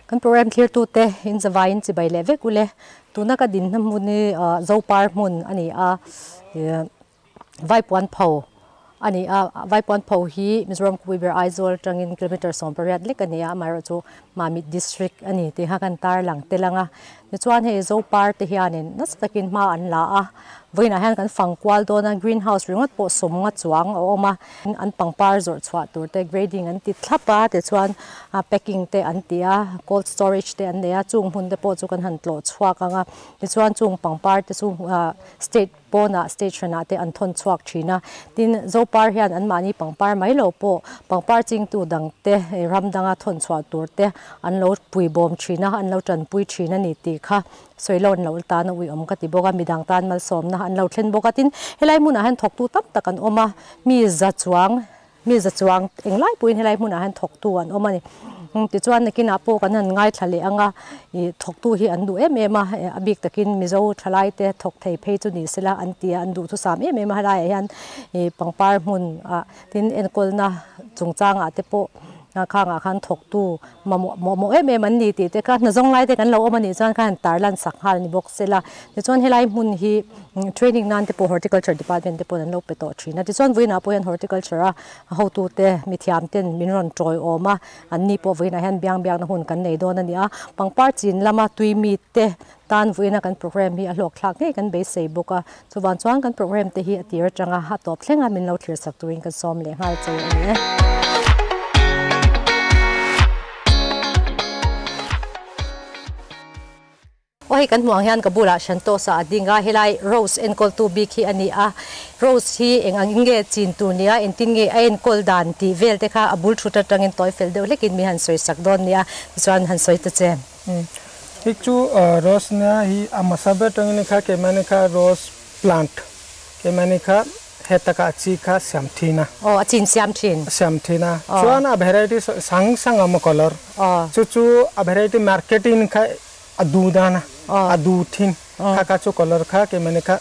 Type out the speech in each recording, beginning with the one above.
Kan program thlirtute in zavaiin chibai leh vek ule. Tuna ka dinna hmun hi Zopar hmun a ni a, Vaipuan pho a ni a. Vaipuan pho hi Mizoram khawpui ber Aizawl atangin kilometre 18 lek a ni a, amaherawhchu Mamit District a ni tih kha kan tarlang tel ang a. Tichuan hei Zopar te hianin nasa takin hma an la a, vawiinah hian kan fang kual dawn a, green house ringawt pawh sawmnga chuang a awm a, an pangpar zawrh chhuah tur te grading an ti thlap a, tichuan packing te an ti a, cold storage te an nei a, chung hmun te pawh chu kan han tlawh chhuak ang a, tichuan chung pangpar te chu state pawnah state hranah te an thawn chhuak thin a, tin Zopar hian anmahni pangpar mai lo pawh pangpar chingtu dang te ram danga thawn chhuah tur te an lo pui bawm thin a, an lo tanpui thin a ni tih kha sawi lo an lo tan a uiawm ka ti bawk a, midang tan malsawmna an lo thlen bawk a, tin helai hmunah hian thawktu tam tak an awm a, mi za chuang Mi za chuang englai pawhin helai hmunah hian thawktu an awm a ni. Tichuan nakinah pawh kan han ngaithla leh ang a, ih thawktu hi an duh em em a, a bik takin Mizo thalai te thawk thei phei chu ni sela an ti a, an duhthusam em em a helaiah hian ih pangpar hmun ah tin enkawlna chungchangah te pawh khangah khan thawktu mamawh mawhmawh em em an ni tih te kha hna zawng lai te kan lo awm a nih chuan khan tarlan sak nghal ni bawk sela. Tichuan helai hmun hi training nan te pawh horticulture department te pawh an lo pe tawh thin a. Tichuan vawiinah pawh hian horticulture a hotute mithiam ten min rawn tawiawm a, an ni pawh vawiinah hian biang biakna hun kan nei dawn a ni a. Pangpar chin lama tui mi te tan vawiina kan program hi a hlawk thlak ngei kan beisei bawk a. Chuvang chuan kan program te hi a tir atanga a tawp thleng a min lo thlir sak turin kan sawm leh nghal che a ni e. Aw hei kan hmuh ang hian ka bulah Shantosa a ding a, helai Rose enkawltu bik hi a ni a, Rose hi eng ang in nge chin tur nia, engtin nge a enkawl dan tih vel te kha a bul thut atangin tawi fel deuh hlekin mi han sawi sak dawn nia, tichuan han sawi ta che. Hi chu Rose nia hi a hmasa ber atangin kha keimahni kha Rose plant keimahni kha hetaka a chi kha siam thin a. Aw a chin siam thin. Siam thin a, chuan a variety sang sang a awm a colour chu chu a variety marketing kha a du dan a a du thin kha kha chu color kha ke mane kha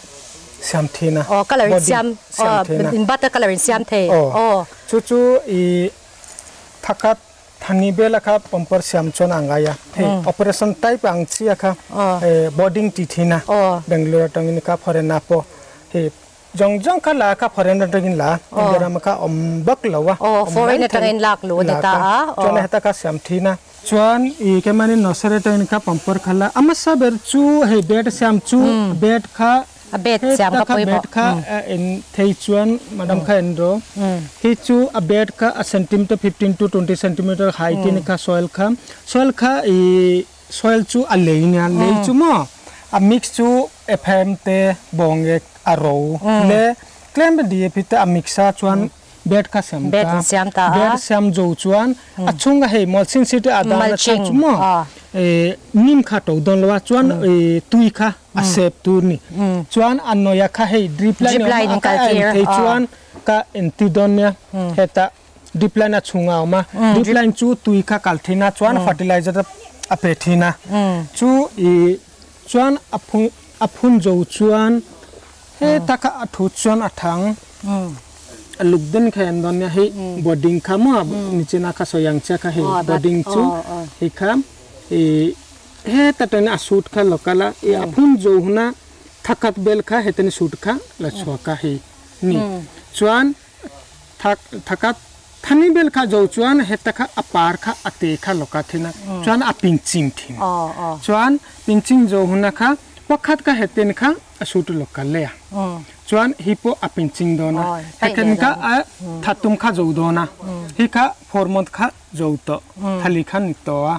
siam thin a oh color in siam siam thin a in butter color in siam thei oh chu chu i thakhat thani bela kha pumper siam chuan angai a hei operation type ang chi a kha boarding ti thin a Bangalore atangin kha foreign a pawh hei Zawng zawng kha la kha foreign atangin la India ram kha awm bak lo a. Aw foreign atangin lak luh a ni ta a. Chuan heta kha siam thin a. Chuan i keimahni nursery atangin kha pumper kha la a hmasa ber chu hei bed siam chu bed kha A bed siam kha pawimawh. Bed kha en thei chuan madam kha en rawh. Hi chu a bed kha a centimeter 15 to 20 centimeter height in kha soil kha soil kha i Soil chu a lei nia, lei chu maw a mix chu FM te bawngek a ro le tlem te DAP te a mix a chuan bed kha siam ta, bed siam zo chuan a chhunga hei mulching sheet a dan a chhan chu maw nim kha to dawn lo a chuan tui kha a sep tur ni chuan a nawia kha hei drip line awm a ka en thei chuan ka en ti dawn nia hetah Drip line a chhung a awm a, drip line chu tui kha kal thin a chuan fertilizer a pe thin a, chu i chuan a phun a phun zo chuan heta kha a thu chuan a thang a luk den kha en dawn nia hei boarding kha maw nichina kha sawi ang chiah kha hei boarding chu hei kha i heta tangin a sut kha local a i a phun zo huna thakhat bel kha hetani sut kha la chhuak a hei ni chuan Thaka thani bel kha zo chuan heta kha a par kha a te kha loka thin a chuan a pinching thin chuan pinching zo huna kha pakhat kha heten kha a sut loka le a chuan hi pawh a pinching dawn a heken kha a thatum kha zo dawn a hi kha 4 month kha zo tawh thali kha ni tawh a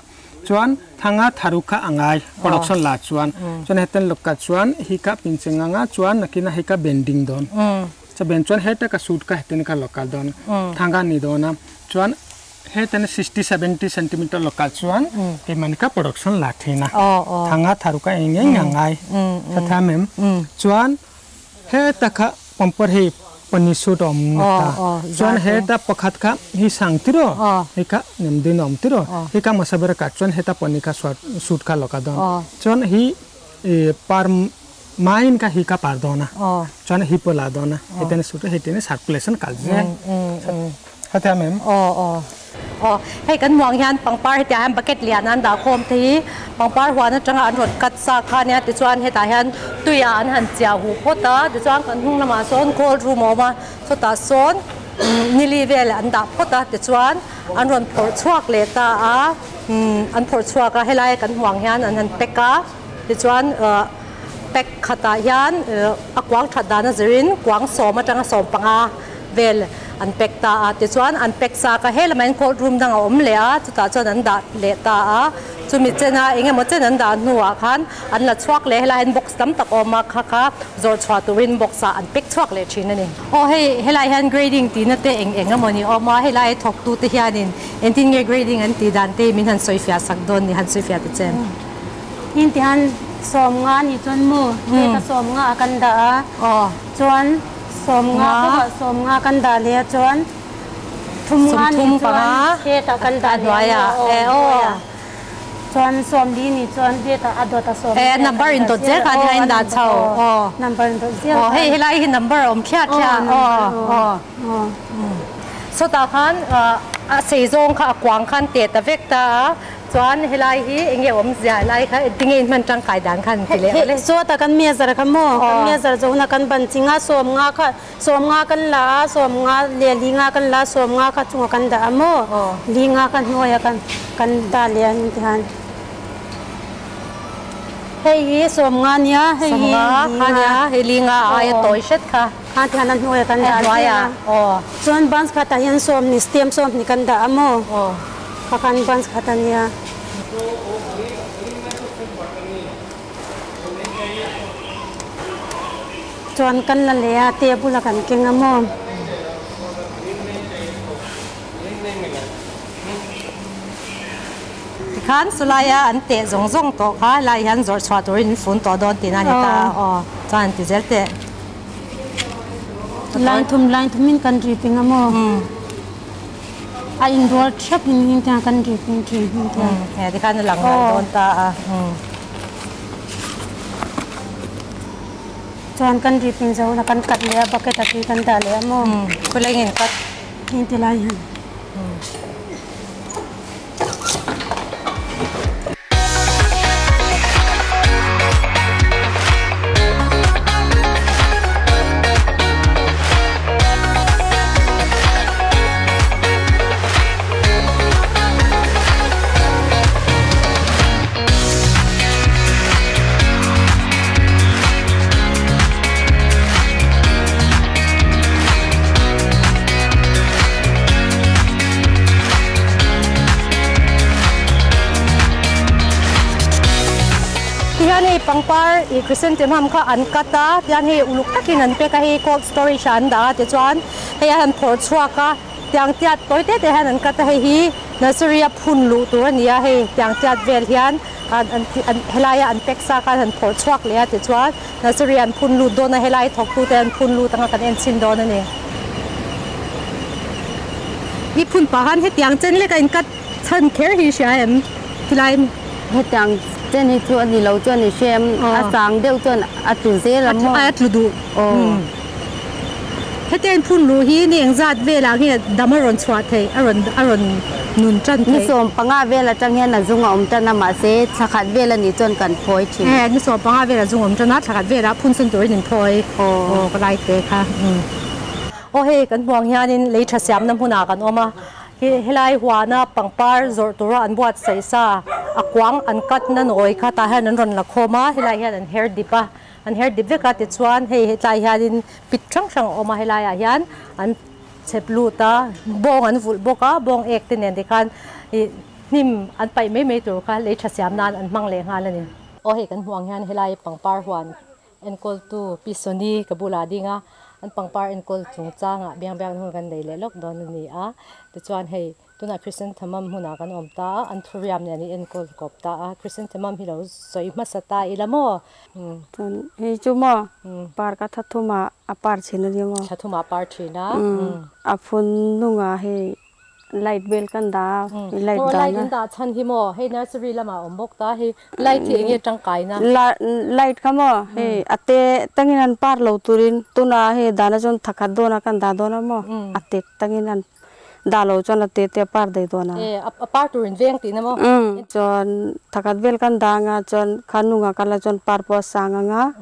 chuan thanga tharu kha a ngai production la chuan chuan heten loka chuan hi kha pinching anga chuan nakina hi kha bending dawn. Chaben chuan heta ka suit ka hetin ka local dawn thanga ni dawn a chuan hetan 60 70 centimeter local chuan keimahni ka production la thin a thanga tharu ka eng eng a ngai thatha mem chuan heta kha pumper hei pahnih suit a awm ta chuan heta pakhat kha hi sang tiraw hei kha nem din a awm tiraw hei kha hmasa ber a kat chuan heta pahnih kha suit kha local dawn chuan hi par Main kha hi kha par dawn a, chuan hi pawh la dawn a, hetiang suit a hetiang circulation kal zel. Hetiang mem. Aw aw. O hei kan muang hian pangpar hetiah hian bucket lian an dah khawm te hi pangpar huan atanga an rawn cut sa kha ania tichuan hetah hian tuiah an han chiah huh phawt a tichuan kan hnung lamah sawn cold room a awm a chutah sawn nili vel an dah phawt a tichuan an rawn phawrh chhuak leh ta a an phawrh chhuak a helai kan hmuh ang hian an han pack a tichuan pack khatah hian a kuang that dan a zirin kuang sawm atanga sawm panga vel an pack ta a tichuan an pack sak a helamah hian cold room dang a awm leh a chutah chuan an dah leh ta a chumi chena eng emaw chen an dah hnuah khan an la chhuak leh helai hian box tam tak a awm a kha kha zawrh chhuah turin box ah an pack chhuak leh thin a ni. Aw hei helai hian grading tihna te eng eng emaw ni awm a helai thawk tu te hianin engtin nge grading an tih dan te min han sawi fiah sak dawn ni han sawi fiah ta chen. Inti han sawmnga ni chuan maw heta sawmnga a kan dah a chuan sawmnga bawkah sawmnga kan dah leh a chuan thumnga ni chuan hetah kan dah leh a maw chuan sawmli ni chuan hetah a dawt a sawmli a number in dawt zel kha a in dah chho number in dawt zel hei helai hi number a awm thliah thliah sawtah khan a sei zawng kha a kuang khan teh ta vek ta a. Chuan helai hi enge awmzia helai kha tinge in hman tangkai dan khan ti leh awle. Sawta kan measure kha maw kan measure zawh hunah kan ban ching a sawmnga kha sawmnga kan la a sawmnga leh linga kan la a sawmnga kha chungah kan dah a maw linga kha hnuaiah kan kan dah leh a ni tihian hei hi sawmnga nia hei hi linga hei linga aia tawi hret kha kha tihian a hnuaiah kan dah zel a chuan bans khatah hian sawmhnih stem sawmhnih kan dah a maw. Kha kan bans khat a nia. Chuan kan la leh a table a kan keng a maw. Tikhan chulaia an teh zawng zawng tawh kha helai hian zawrh chhuah turin in fun tawh dawn tihna a ni ta a aw chuan an ti zel teh. Line thum line thumin kan ri peng a maw. A inrual thap in hing te kan ri ping thin hing te. He ti khan a lang nalh dawn ta a. Chuan kan ri ping zo na kan cut leh a bucket a tui kan dah leh a maw. Khuleng in cut. Heng ti lai hian. Tihian hei pangpar ih chrysanthemum kha an cut a tihian hei uluk takin an pack a hei cold storage ah an dah a tichuan hei a han phawrh chhuak a tiang tiat tawi te te hian an cut a hei hi nursery a phun luh tur a ni a hei tiang tiat vel hian an an an helaia an pack sa khan han phawrh chhuak leh a tichuan nursery an phun lut dawn a helai thawktute an phun lut anga kan en chhin dawn a ni. I phun pah khan hetiang chen lek a in cut chhan kher hi hria em khilai. Hetiang chen hi chu a ni lo chuan i hria em a sang deuh chuan a tlu zel a maw. A tlu duh. Hetiang in phun luh hi ni engzat velah nge dam a rawn chhuah theih a rawn a rawn nun tan theih. Ni 15 vel atang hian a zung a awm tan a mahse thla khat vel a nih chuan kan phawi thin. Ni 15 vel a zung a awm tan a thla khat velah phun chun turin in phawi. Aw ka lai te kha. Aw hei kan hmuang hianin lei tha siamna hmunah kan awm a helai huana pangpar zawrh tura an buatsaih sa a kuang an cut na nawi kha tah hian an rawn la khawm a helai hian an her dip a an her dip vek a tichuan hei hetlai hianin pit hrang hrang a awm a helaiah hian an chhep lut a bawng an vulh bawk a bawng ek te nen tikhan ih hnim an paih mai mai tur kha lei tha siam nan an hmang leh nghal a ni. Aw hei kan hmuh ang hian helai pangpar huan enkawltu Pi Soni ka bulah ding a an pangpar enkawl chungchangah biang biakna hun kan nei leh lawk dawn a ni a tichuan hei Tunah Chrysanthemum hmunah kan awm ta a, anthurium nen i enkawl kawp ta a, Chrysanthemum hi lo sawi hmasa ta ila maw? Chuan hei chu maw par ka thathumah a par thin a nia maw? Thathumah a par thin a. A phun nungah hei light vel kan dah a, light dah na. Light in dah chhan hi maw? Hei nursery lamah a awm bawk ta, hei light hi enge tangkaina? Light kha maw hei a te tangin an par lo turin tunah hei dahna chuan thakhat dawnah kan dah dawn a maw? A te tangin an. Da lo chuan a te te par dei dawn a. E a par turin veng tihna maw? Umm chuan thakhat vel kan dang a chuan kha nungah kal a chuan par pawh a sang ang a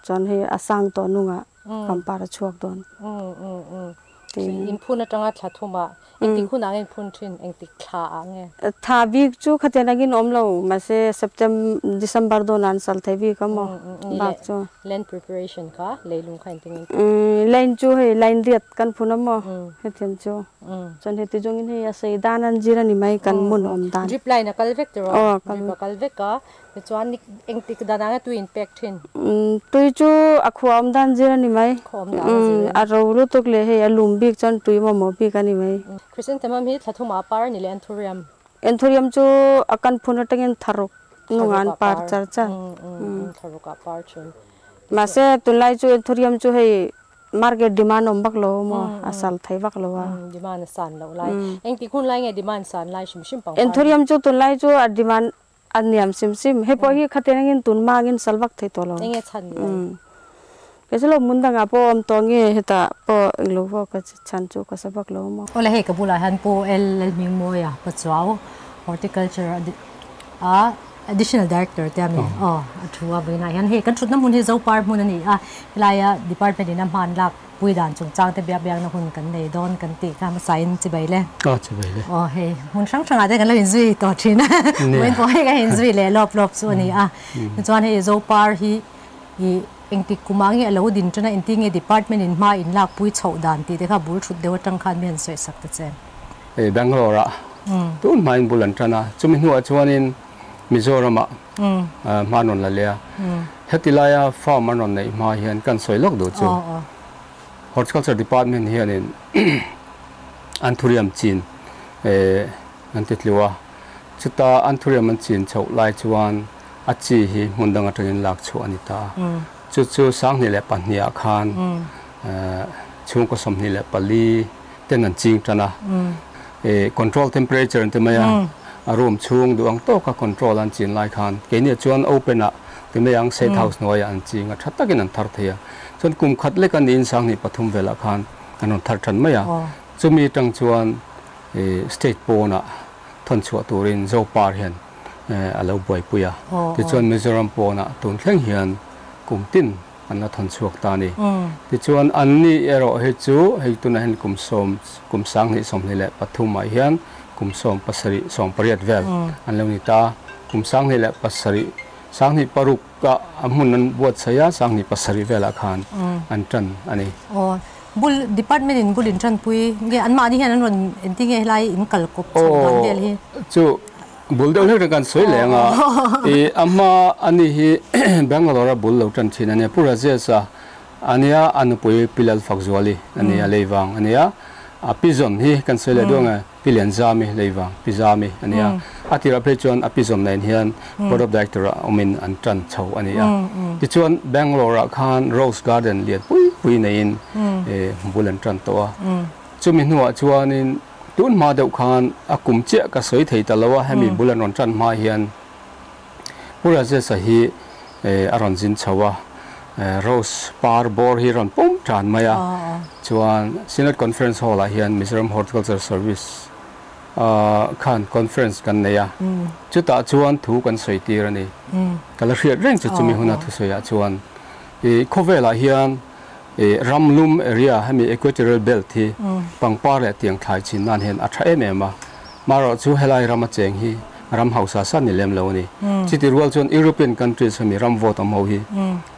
chuan hei a sang tawh nungah pangpar a chhuak dawn. Umm umm umm in phun atanga thla thumah engtik hunah nge in phun thin engtik thla ah nge? Tha bik chu khatiang angin awm lo mahse September December dawnah an sal thei bik a maw bak chu. Land preparation kha leilung kha engtin nge? Line chu hei line riat kan phun a maw hetiang chu chuan heti zawngin hei a sei dan an zir a ni mai kan hmun awm dan. Drip line a kal vek tiraw? Drip a kal vek a tichuan engtik danah nge tui in pek thin? Tui chu a khua awm dan zir a ni mai. A ro lutuk leh hei a lum bik chuan tui mamawh bik a ni mai. Chrysanthemum hi thla thumah a par a ni leh anthurium. Anthurium chu a kan phun atangin tharuk nungah an par char char. Tharuk ah par thin. Mahse tunlai chu anthurium chu hei market demand awm vak lo maw a sal thei vak lo a. Demand a san loh lai. Engtik hun lai nge demand san lai hrim hrim pangpar. Anthurium chu tunlai chu a demand A niam sim sim. Hei pawh hi khatiang angin tun hma angin sal vak thei tawh lo. Enge chhan ni ai? Kei chu lo hmun dangah pawh awm tawh nge hetah pawh englo pawh ka chhan chu ka sa vak lo maw. Awle hei ka bulah hian Pu L Hmingmawia Pachuau Horticulture a Additional Director te a mi aw a thu a vawiinah hian hei kan thutna hmun hi Zopar hmun a ni a helaia department in a hman lak Pui dan chungchang te biak biakna hun kan nei dawn kan tih kha hmasa in chibai le. Aw chibai le. Aw hei hmun hrang hrangah te kan lo inzui tawh thin a. Vawiin pawh hei kan inzui leh lawp lawp chu a ni a. Tichuan hei Zopar hi i engtik kumah nge a lo din tan a engtin nge department in hma in lak pui chhoh dan tih te kha bul thut deuh atang khan mi han sawi sak ta che. Hei Bangalore ah tun hmain bul an tan a, chumi hnuah chuanin Mizoramah hma an rawn la leh a, heti laia farm an rawn neih hma hian kan sawi lawk duh chu Horticulture Department hianin anthurium chin an ti tlu a, chuta anthurium an chin chhoh lai chuan a chi hi hmun dang atangin lak chhuah a ni ta a, chu chu 2002 ah khan chhungkaw 24 ten an ching tan a, control temperature an ti mai a, a room chhung duh ang tawka control an chin lai khan keini chuan open ah ti mai ang shade house hnuaiah an ching a, tha takin an thar thei a, chuan kum khat lek a niin 2003 velah khan an rawn thar tan mai a, chumi atang chuan state pawnah thawn chhuah turin Zopar hian a lo buaipui a, tichuan Mizoram pawnah tun thleng hian kum tin an la thawn chhuak ta a ni. Tichuan, anni erawh hi chu hei tunah hian kum sawm, kum 2023 ah hian kum 17, 18 vel an lo ni ta. Kum 2007, 2006 ah a hmun an buatsaih a, 2007 velah khan an tan a ni. Aw, bul department in bul in tanpui nge anmahni hian an rawn engtin nge helai in kal kawp chho dan vel hi? Aw, chu Bul deuh hlek kan sawi leh ang a, i a hma a ni hi Bangalore a bul lo tan thin a nia, Pu Rajesh a a nia, a nupui Pi Lalfakzuali a nia, Leivang a nia, a pi zawn hi kan sawi leh duang e, Pi Lianzami Leivang, Pi Zami a nia, a tirah phei chuan a pi zawn nen hian Board of Director ah awmin an tan chho a ni a. Tichuan Bangalore ah khan Rose Garden lian pui pui neiin bul an tan tawh a, chumi hnuah chuanin Tun hma deuh khan a kum chiah ka sawi thei ta lo a, hemi bul an rawn tan hma hian Pu Rajesh-a hi a rawn zin chho a, Rose par bawr hi rawn pawm tan mai a, chuan Synod Conference Hall ah hian Mizoram Horticulture Service khan conference kan nei a, chutah chuan thu kan sawi tir a ni. Ka la hriat reng chu chumi huna thusawi ah chuan i khawvelah hian Ram lum area hemi Equatorial Belt hi pangpar leh tiang thlai chin nan hian a tha em em a, marawh chu helai rama cheng hi ram hausa sa ni lem lo a ni. Chiti rual chuan European countries hemi ram vote awm ho hi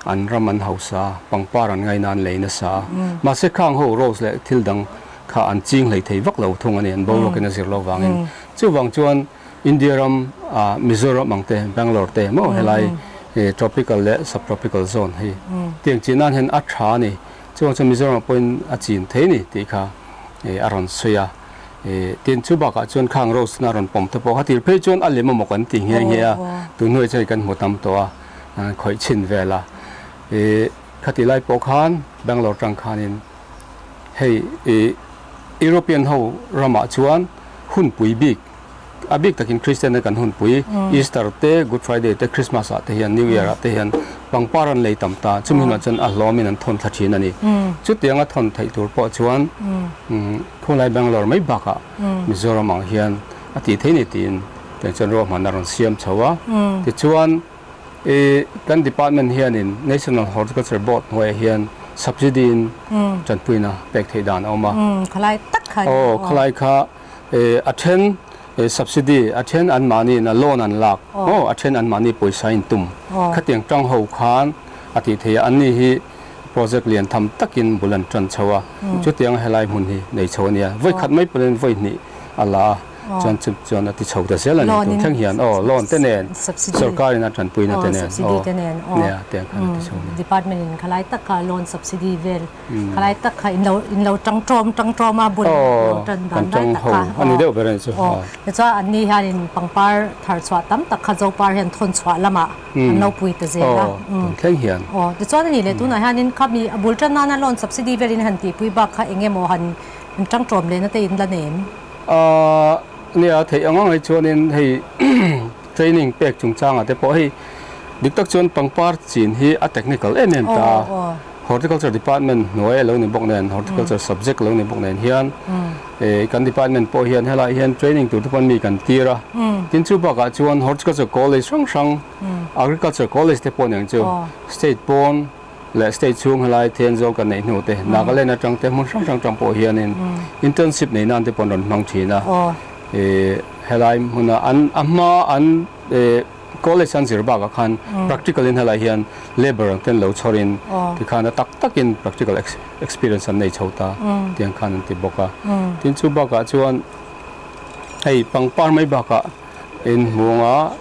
an ram an hausa, pangpar an ngai nan lei nasa a, mahse khang ho rose leh thil dang kha an ching hlei thei vak lo thung a ni, an boruakin a zir lo vangin. Chuvang chuan India ram ah Mizoram ang te, Bangalore te maw helai tropical leh subtropical zone hei tiang chin nan hian a tha a ni. Chuvang chuan Mizoram ah pawhin a chin thei a ni tih kha a rawn sawi a. Tin chu bakah chuan khang rose na rawn pawm te pawh kha tir phei chuan a lem emaw kan ti nghe nghe a, tun hnuai chuan kan hmu tam tawh a, khawih chhin vel a. Khati lai pawh khan Bangalore tang khanin hei European ho ramah chuan hunpui bik, Abik takin Christian kan hun pui Easter te, Good Friday te, Christmas a te hian, New Year a te hian pangparan lei tam ta chumi na chan a hlomin an thon tha thin ani. Chu tianga thon thei tur pawh chuan khulai Bangalore mai baka Mizoram ang hian ati thei ni tin ten chan ro man ron siam chawa. Ti chuan e kan department hian in National Horticulture Board hnuai hian subsidy in chanpuina pek thei dan awma. Khalai tak kha. O khalai kha a then subsidy, a then an mani na loan an lak, o a then an mani poisa in tum khatiang tang ho khan ati thei an ni hi project lian tham takin bulan tran chawa. Chu tiang helai mun hi nei chawnia voi khat mai plen voi ni ala chuan chu chuan ati chho ta zel ani tu thang hian o loan te nen sarkar ina tran puina te nen. Subsidy te nen o nia te khan ati chho ni. Department in khalai tak kha loan subsidy vel khalai tak kha in lo tang trom a bul lo tan dan dai tak kha ani deuh beren chu. O cha an ni hian in pangpar thar chwa tam tak kha zo par hian thon chwa lama an lo pui ta zela. Thleng hian. O ti chuan ani le tu na hian in khami abul tan na loan subsidy vel in han ti pui ba kha enge mo han tang trom le na te in la nem. Nia thei anga ngai chuan in hei training pek chung changa te pawh hei diktak chuan pangpar chin hi a technical em em ta. Horticulture department hnuai lo ni bawk nen, horticulture subject lo ni bawk nen hian kan department pawh hian helai hian training tur te pawn mi kan tira. Tin chu bakah chuan horticulture college hrang hrang, agriculture college te pawh niang chu state pawn le state chung helai then zo kan nei hnu te Nagaland atang te hmun hrang hrang tang pawh hianin internship nei nan te pawn rawn hmang thina. Helai hmuna an amma an college an zir baka khan practical in helai hian labor ang ten lo chorin ti khan tak takin practical experience an nei chhota tiang khan an ti boka. Tin chu baka chuan hei pangpar mai baka in munga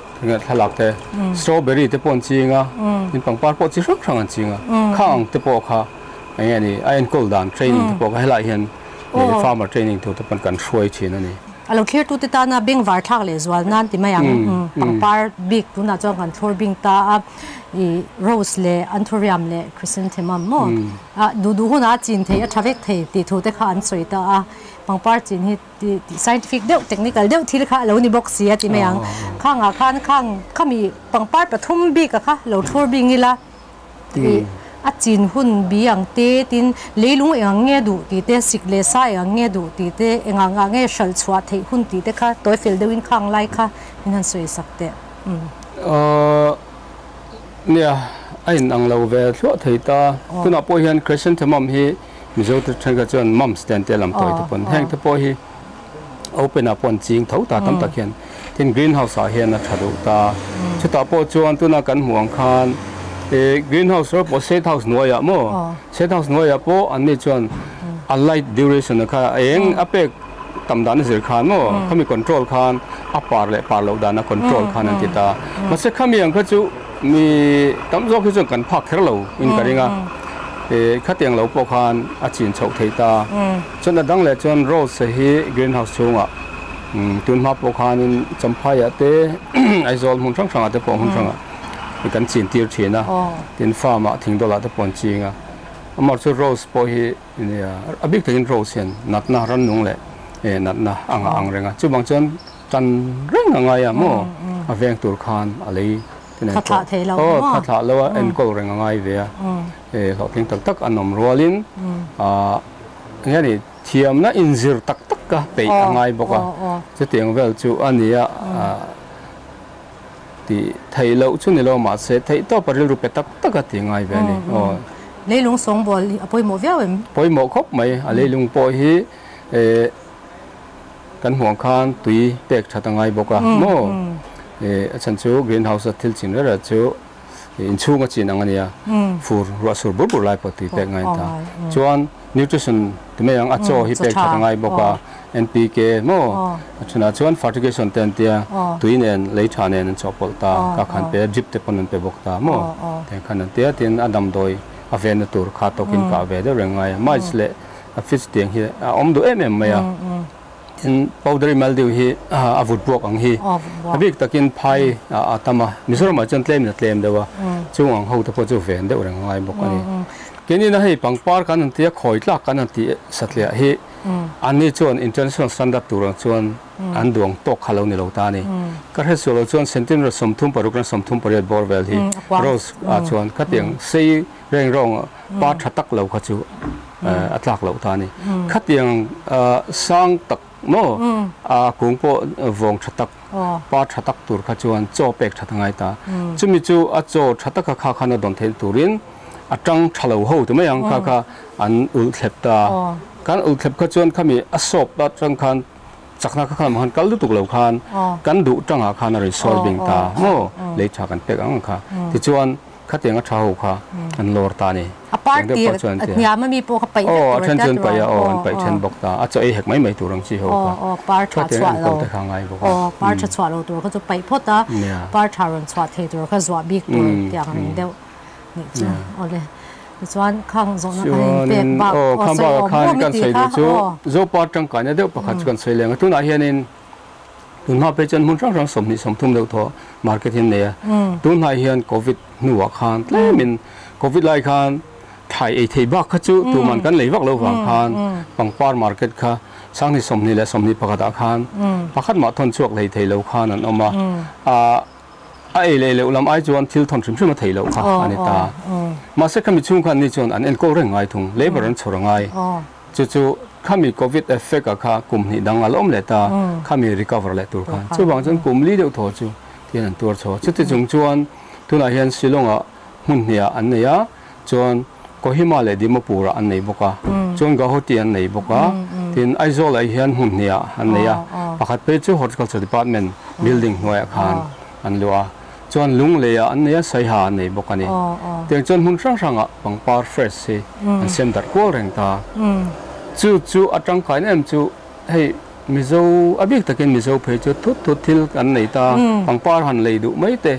thalak te strawberry te pon chinga in pangpar pawh chi hrang hrang an chinga khang te pawh kha enge ni a enkawl dan training te pawh kha helai hian farmer training tu te pon kan hruai thin ani. Alo clear tu te ta na bing var thak le zwal nan ti mai ang pangpar big tu na chuan kan thlor bing ta a i rose le anthurium le chrysanthemum mo a du du huna chin thei a thavek thei ti thu te kha an soi ta a pangpar chin hi scientific deuh technical deuh thil kha lo ni box sia ti mai ang khang a khan khang khami pangpar pathum bi ka kha lo thlor bing ila ti a chin hun bi ang te tin leilung eng nge du ti te sik le sa eng nge du ti te enga nga nge shal chua thei hun ti te kha toy fel deuhin khang lai kha min han soi sak te. Nia ain ang lo ve thlo thei ta tuna pawh hian chrysanthemum hi Mizo te thenka chuan mums ten te lam toy te pon heng te pawh hi open a pon ching tho ta tam tak hian tin greenhouse ah hian a thadu ta chuta pawh chuan tuna kan hmuang khan greenhouse ro po set house noya mo set house noya po an ni chuan a light duration kha eng apek tam dan zir khan mo khami control khan a par le par lo dan a control khan an ti ta ma se khami ang kha chu mi tam zo khi chuan kan phak kher lo in karinga khatiang lo po khan a chin chho thei ta chuan a dang le chuan rose hi greenhouse chunga tun ma po khan in champhaya te Aizawl hmun hrang hranga te pawh hmun hranga kan chin tir thina tin farm a thing dola te pon chinga amar chu rose po hi a big takin rose hian natna ran nung le natna anga ang renga chu bang chuan tan reng anga ya mo a veng tur khan a lei tha tha thei lo mo tha tha lo en kol reng angai ve a lo tling tak tak anom rualin a ngani thiam na inzir tak tak ka pe angai boka chu tiang vel chu ania ti thei lo chu ni lo ma se thei to paril ru pe tak tak a ti ngai ve ni. O leilung song bol apoi mo viau em poi mo khop mai a leilung po hi kan huang khan tui pek thata ngai boka mo a chan chu greenhouse a thil chin ra chu in chunga chin ang ania fur ro sur bur bur lai po tui pek ngai ta chuan nutrition ti me ang a chaw hi pek thata ngai boka NPK mo chuna chuan fertigation ten tia tuinen lei tha nen an chopol ta ka khan pe drip te pon an pe bok ta mo te khan an tia tin adam doi a ven na tur kha tokin ka ve de rengai mais le a fish tiang hi a om du em em maya in powdery mildew hi a vut buak ang hi a bik takin phai a tama Mizoram a chan tlem na tlem dewa chung ang ho te pawh chu ven deuh rengai bok ani keni na hei pangpar kan an tia khoi tlak kan an ti satlia hi ani chuan international standard tur ang chuan An duang tawk kha lo ni lo ta ni. Ka hre sual lo chuan centimeter 36 ran 38 bawr vel hi rose ah chuan khatiang sei reng rawng pa tha tak lo kha chu a tlak lo ta ni. Khatiang sang tak mo a kung pawh vawng tha tak pa tha tak tur kha chuan chaw pek tha ngai ta. Chumi chu a chaw tha tak kha khana don thein turin atang thalo ho tu mai ang kha kha an ul thlep ta. Kan ul thlep kha chuan khami a sop ta tang khan chakna kha khan han kal du tuk lo khan kan du tanga khan a ri solving ta mo le tha kan pek ang kha ti chuan khatiang a tha ho kha an lor ta ni. A party nyama mi po kha pai o then chun pai o an pai then bok ta a cho ei hek mai mai turang chi ho kha o par tha chwa lo te kha ngai bok o par tha chwa lo tur kha chu pai phot a par tha ron chwa thei tur kha zwa bik tur tiang ring deuh ni chu ole chuan khang zo na khan pek ba o khang ba khan kan sei du chu zo par tang ka na deuh pakhat chu kan sei leng tu na hianin tun ma pe chan mun rang rang somni somthum deuh tho market hin ne tun na hian covid nuwa khan tlemin covid lai khan thai ei thei bak kha chu tu man kan lei vak lo wang khan pangpar market kha sangni somni le somni pakhat a khan pakhat ma thon chuak lei thei lo khan an oma a a ei le le ulam ai chuan thil thon thrim thrim a thei lo kha ani ta ma se khami chung khan ni chuan an en ko reng ngai thung labor an chhora ngai chu chu khami covid effect a kha kumni dang alom le ta khami recover le tur khan chu wang chuan kumli deuh tho chu tian an tur cho chu ti chung chuan tuna hian Shillonga hmun hnia an nei a chuan Kohima le Dimapur an nei boka chuan Guwahati an nei boka tin Aizawl ai hian hmun hnia an nei a pakhat pe chu horticulture department building hnuaiah khan an lua chuan lungleia an nei a saiha an nei bawk ani tiang chuan hmun hrang hranga pangpar fresh hi an siam darh kual reng ta chu chu atang kain em chu hei Mizo abik takin Mizo phei chu thut thut thil kan nei ta pangpar han lei du mai te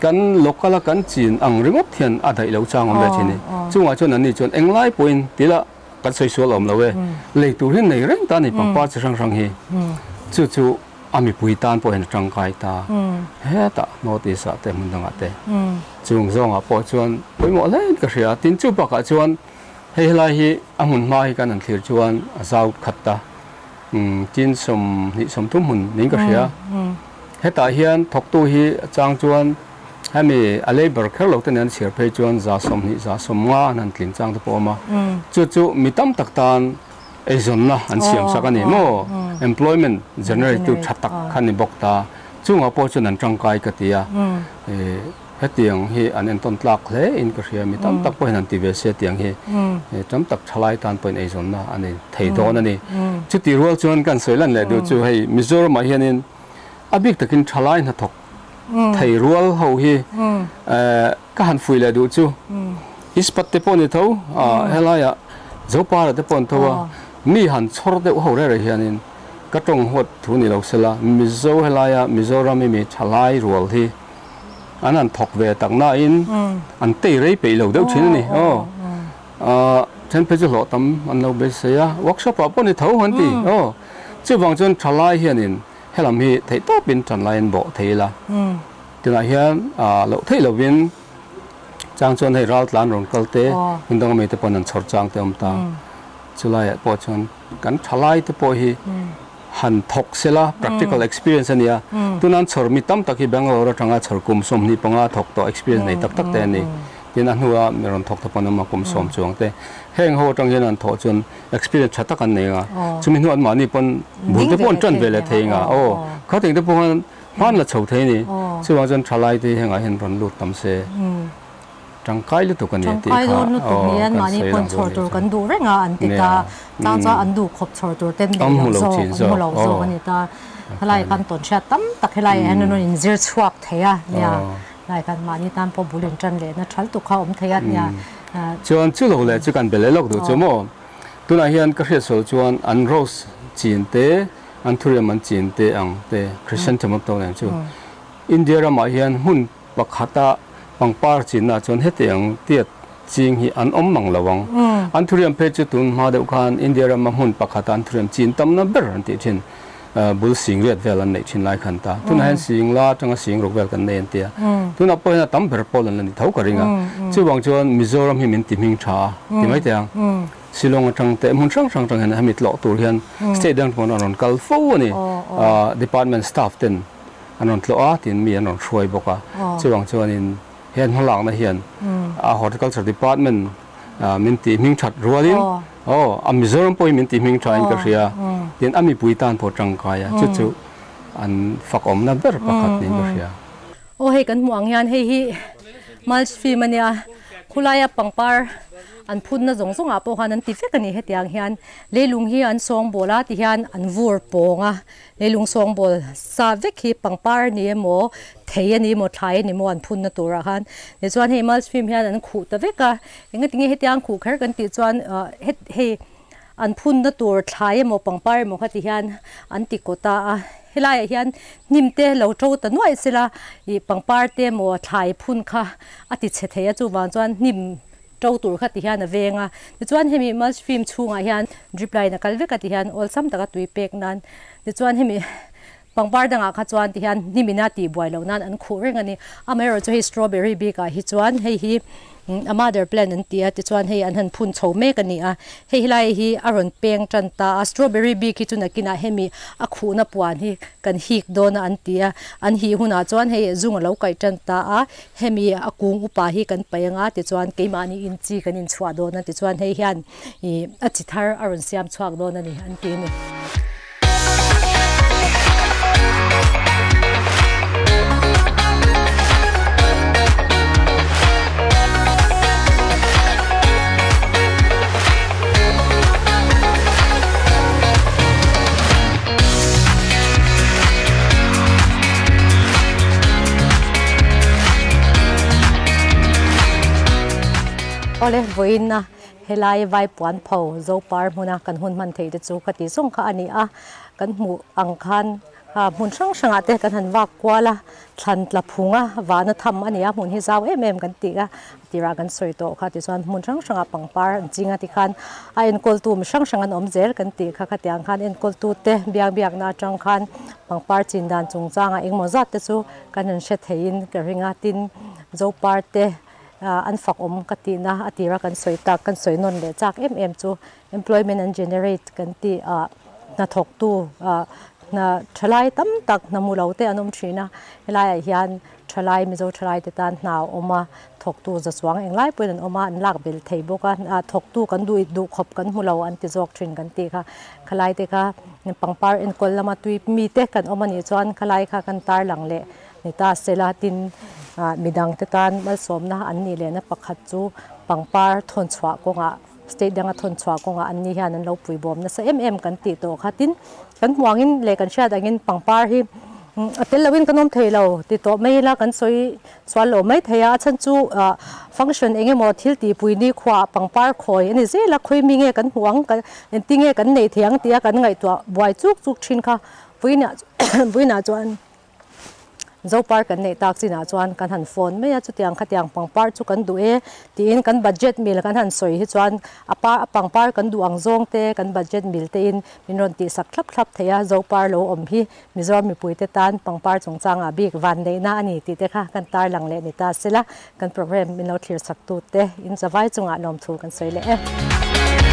kan local a kan chin ang ringot thian a dai lo chang om le thini chunga chuan an ni chuan englai point tila kan soi sual om lo e lei tur hin nei reng ta ni pangpar chi hrang hrang hi chu chu ami pui tan pawh hian tangkai ta heta north east ah te hmun dangah te chung zawngah pawh chuan pawimawh hle ka hria tin chu bakah chuan hei helai hi a hmun hma hi kan han thlir chuan a zau khat ta tin 20-30 hmun niin ka hria hetah hian thawktu hi chang chuan hemi a labor kher lo te nen an chhiar phei chuan 120-150 an han tlin chang te pawh a awm a chu chu mi tam tak tan eizawnna an siam sak ani maw employment generate tu tha tak khan ni bawk ta chungah pawh chuan an tangkai ka ti a hetiang hi an entawn tlak hle in ka hria mi tam tak pawhin an ti ve se tiang hi tam tak thalai tan pawhin eizawnna ani thei dawn ani chuti rual chuan kan sawi lan leh duh chu hei Mizoram ah hianin a bik takin thalai hnathawk thei rual ho hi ka han fui leh duh chu ispat te pawh ni tho helaiah Zopara te pawh an tho a mi han chhawr deuh ho rere hianin ka tawng huat thu ni lo sela Mizo helaia Mizoram i mi thalai rual hi an han thawk ve tak nain an tei rei peih lo deuh thin ani aw then phei chu hlawh tam an lo beisei a workshop ah pawh ni tho han ti aw chuvang chuan thalai hianin helam hi theih tawpin tanlai an bawh thei ila tunah hian loh theih lovin chang chuan hei ral tlan rawn kal te hmun danga mi te pawn an chhawr chang te awm ta chulaiah pawh chuan kan thalai te pawh hi han thawk sela practical experience ania tunan chhawr mi tam tak hi Bangalore atanga chhawr kum 25 thawk tawh experience nei tak tak te ani tin a hnua mi rawn thawk te pawn awm a kum 10 chuang te heng ho atang hian an thawh chuan experience tha tak an nei nga chumi hnu an mahni pawn bul te pawh an tan ve leh thei nga aw khating te pawh han hman la chho thei ni chuwang chuan thalai te hengah hian rawn lut tam se tangkai lutuk ani tih kha lutuk ni an mahni pawn chhawr tur kan duh renga an ti ta chang chuan an duh khawp chhawr tur ten nei lo zawk an hmu lo zawk ani ta helai khan tawn hriat tam tak helai hian an rawn inzir chhuak thei a nia helai khan mahni tan pawh bul in tan leh na thal tuk kha awm thei a nia chuan chu lo leh chu kan be leh lawk duh chu maw tunah hian ka hriat sual chuan an rose chin te an thuriam an chin te ang te chrysanthemum to nen chu India ramah hian hmun pakhata pangpar chinna chuan hetiang tiat ching hi an awm mang lo ang an thuriam phei chu tun hma deuh khan India rama hmun pakhata an thuriam chin tamna ber an tih thin. Bul sing riat vel an neih thin lai khan ta. Tunah hian sing la atanga sing ruk vel kan nei an ti a. Tunah pawh hian a tam ber pawl an la ni tho ka ring a. Chuvang chuan Mizoram hi min ti hming tha a ti mai teh ang. Shillong atang te hmun hrang hrang atang hian hemi tlawh tur hian state dang pawn an rawn kal fo a ni. Department staff ten an rawn tlawh a tin mi an rawn hruai bawk a. Chuvang chuanin he an hmalakna hian a Horticulture Department min tih hming that rualin aw a Mizoram pawhin min tih hming thain ka hria tin a mipui tan pawh tangkai a chu chu an fakawmna ber pakhat niin ka hria. Aw hei kan hmuh ang hian hei hi mulch film a nia khulaia pangpar an phunna zawng zawngah pawh khan an ti vek a ni hetiang hian leilung hi an sawngbawl a tihian an vur pawng a Leilung sawngbawl sa vek hi pangpar a ni emaw, thei a ni emaw, thlai a ni emaw an phunna turah khan. Tichuan hei mulch film hian an khuh ta vek a, engatinge hetiang an khuh kher kan tih chuan hei an phunna tur thlai emaw pangpar emaw kha ti hian an ti kaw ta a. Helaiah hian hnim te lo to ta nuaih sela ih pangpar te emaw thlai phun kha a ti chhe thei a, chuvang chuan hnim to tur kha ti hian a veng a. Tichuan hemi mulch film chhungah hian drip line a kal vek a ti hian awlsam taka tui pek nan. Tichuan hemi pangpar dangah kha chuan ti hian hnimina tih buai loh nan an khuh reng a ni. Amaherawhchu hei strawberry bikah hi chuan hei hi a mother plant an ti a, tichuan hei an han phun chho mek a ni a. Hei helai hi a rawn peng tan ta a, strawberry bik hi chu nakinah hemi a khuhna puan hi kan hik dawn a an ti a. An hih hunah chuan hei zung a lo kaih tan ta a. Hemi a kung upa hi kan paih anga tichuan keimahni in chi kan inchhuah dawn a tichuan hei hian ih a chi thar a rawn siam chhuak dawn a ni an ti a ni. Awle, vawiin a helai Vaipuan pho Zopar hmuna kan hun hman theih te chu ka ti zawng kha a ni a, kan hmuh ang khan hmun hrang hrangah te kan han vak kual a, thlan tla phung a, vana tham a ni a, hmun hi zau em em kan tih a. Tirah kan sawi tawh kha tichuan hmun hrang hrangah pangpar an ching a tikhan a enkawltu mi hrang hrang an awm zel kan tih kha khatiang khan enkawltute biak biakna atang khan pangpar chin dan chungchangah engemaw zat te chu kan han hre theiin ka ring a tin Zopar te an fak awm ka tihna a tira kan sawi tak kan sawi nawn leh chak em em chu employment an generate kan tih ah hnathawktu ah hna thalai tam tak hna hmu lo te an awm thin a helaiah hian Thalai, Mizo thalai te tan hna a awm a, thawktu za chuang englai pawhin an awm a, an lak bel thei bawk a, thawktu kan duh duh khawp kan hmu lo an ti zawk thin kan tih kha. Khalai te kha pangpar enkawl lama tui mi te kan awm a nih chuan khalai kha kan tarlang leh ni ta sela tin midang te tan malsawmna an nih lehna pakhat chu pangpar thawnchhuah kawngah state danga thawnchhuah kawngah an ni hian an lo puibawm nasa em em kan tih tawh kha tin kan hmuh angin leh kan hriat angin pangpar hi a tel loin kan awm thei lo ti tawh mai ila kan sawi sual lo mai thei a a chhan chu ah function eng emaw thil tihpui ni khuaah pangpar khawi a ni zel a khawi mi nge kan hmuh ang engtin nge kan neih thei ang tia kan ngaihtuah buai chuk chuk thin kha vawiinah vawiinah chuan. Zopar kan neih tak chinah chuan kan han phone mai a, chutiang khatiang pangpar chu kan duh e tiin kan budget mil kan han sawi hi chuan a par a pangpar kan duh ang zawng te kan budget mil te in min rawn tih sak thlap thlap thei a, Zopar lo awm hi Mizoram mipui te tan pangpar chungchangah bik van neihna a ni tih te kha kan tarlang leh ni ta sela kan program min lo thlir sak tu te in zavai chungah lawmthu kan sawi leh e.